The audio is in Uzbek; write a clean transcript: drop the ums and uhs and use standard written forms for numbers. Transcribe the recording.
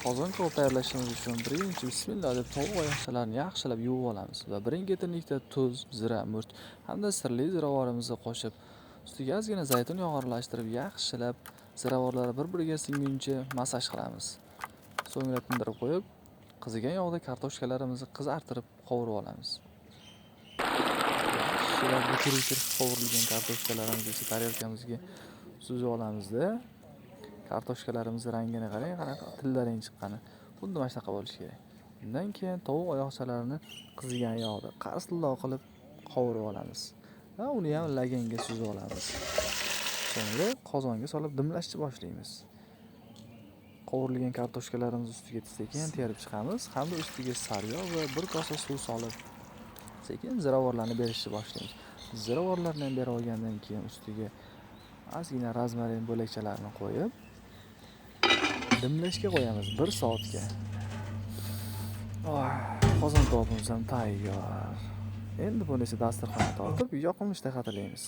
Qozon kabob tayyorlashimiz uchun birinchi bismillah deb tovuq oyoqchalarini yaxshilab yuvib olamiz va birin-ketinlikda tuz, zira, murch hamda sirli ziravorimizni qo'shib, ustiga ozgina zaytun yog'i aralashtirib, yaxshilab ziravorlar bir-biriga singguncha massaj qilamiz. So'ngra tindirib qo'yib, qizigan yog'da kartoshkalarimizni qizartirib qovurib olamiz. Yaxshilab bukur-bukur qovurilgan kartoshkalarimizni esa tarelkamizga suzib olamizda. Kartoshkalarimiz rangini qarang, qanaqa tillarang chiqqani. Xuddi mana shunaqa bo'lishi kerak. Undan keyin tovuq oyoqchalarini qizigan yog'da qarsilloq qilib qovurib olamiz va uni ham laganga suzib olamiz. So'ngra qozonga solib dimlashni boshlaymiz. Qovurilgan kartoshkalarimiz ustiga sekin terib chiqamiz hamda ustiga sariyog' va bir kosa suv solib, sekin ziravorlarni berishni boshlaymiz. Ziravorlarni ham berib olgandan keyin ustiga ozgina rozmarin bo'lakchalarini qo'yib, dimlashga qo'yamiz 1 soatga. Oh, qozon kabobimiz ham tayyor. Endi buni esa dasturxonga tortib, yoqimli ishtaha tilaymiz.